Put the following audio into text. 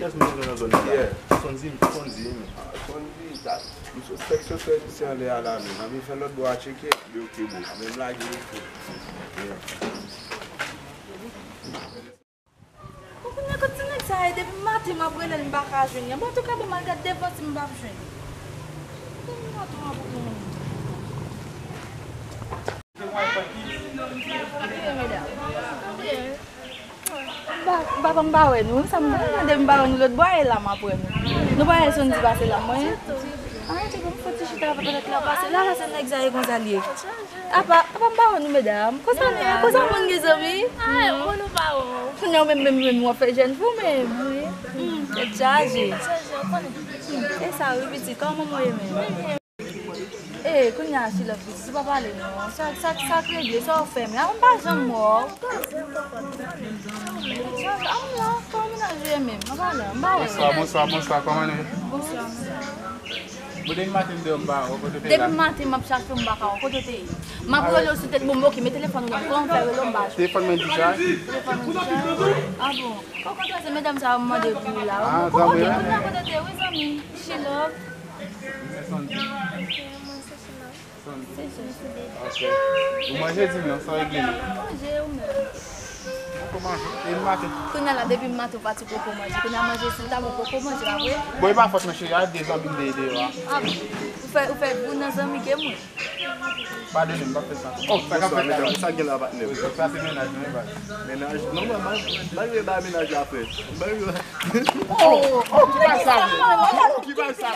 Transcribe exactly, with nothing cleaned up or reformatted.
Yes, mwen nan zòn nan la. Yeah. Sonzi, Sonzi, men. Ah, Sonzi, sa, m sot fèk sot fè misye anlè a la, men. Anvi fè lòt bò a tcheke. Li oke, bro. Men m lage li tou. Yeah. Bon, kounye a kot ti nèg sa ye, depi maten m ap rele l, m pa ka jwenn li. Bon, antouka, ban m al gad devan si m p ap jwenn li. Depi maten m ap rele l. Ba, ba, ba, m pa wè nou. Sa m tande m pa wè nou lòt bò, e la m ap wè nou. Nou pa wè Sonzi pase la, mwen. Ah, te bon, fò ti chita avè lòt la pase. La, la, se nèg sa ye konsa l ye. Apa, apa m pa wè nou, medam. Konsa nou ye, konsa moun gen zanmi. Ah, e bon nou pa wè. Kounye a menm, menm, menm, w ap fè jèn fou menm. Hmm, tèt chaje. Hmm, e sa wi, pitit, kòman manman w ye menm? E, kounye a, Chilòf, pitit, ou pa pale non. Sa, sa, sa k regle, sa w fè menm? A, m pa janm wè w. Sa, a, m la, kòman mennaj ou ye menm? M pa la, m pa wè w. Bonswa, bonswa, bonswa, kòman nou ye? Bonswa. Bon, depi maten m deyò m pa wè w, kote w te ye la? Depi maten m ap chache w, m pa ka wè w, kote w te ye? M ap rele w sou tèt, bon, oke, men telefòn ou la, kòman m fè rele w, m pa jwenn? Telefòn mwen dichaj. Telefòn ou dichaj? Ah bon. Okontrè, se medam sa yo m mande pou ou la. Ah, zanmi, oke, kounye a kote w te ye, wi, zanmi. Chilòf. Se Sonzi. Sonzi. Se Sonzi. Ok. Ou manje di m non, sa w regle non? Manje, ou menm? Poko manje. E maten? Kounye a la, depi maten ou pati poko manje. Kounye a manje sou tab ou poko manje, pa vre? Bon, e pa fòt mwen, cheri, a de zanmi m deyò a. Ah bon? Ou fè, ou fè gou nan zanmi ke mwen? Padone m, m pa fè sa. Oh, sa k ap fèt la? Sa gen la, patnè? Sa se mennaj mwen, baz. Mennaj? Non, mwen, m pa rive ba mennaj la, frè. M pa rive. Oh, oh, ki bagay sa? Oh, ki bagay sa?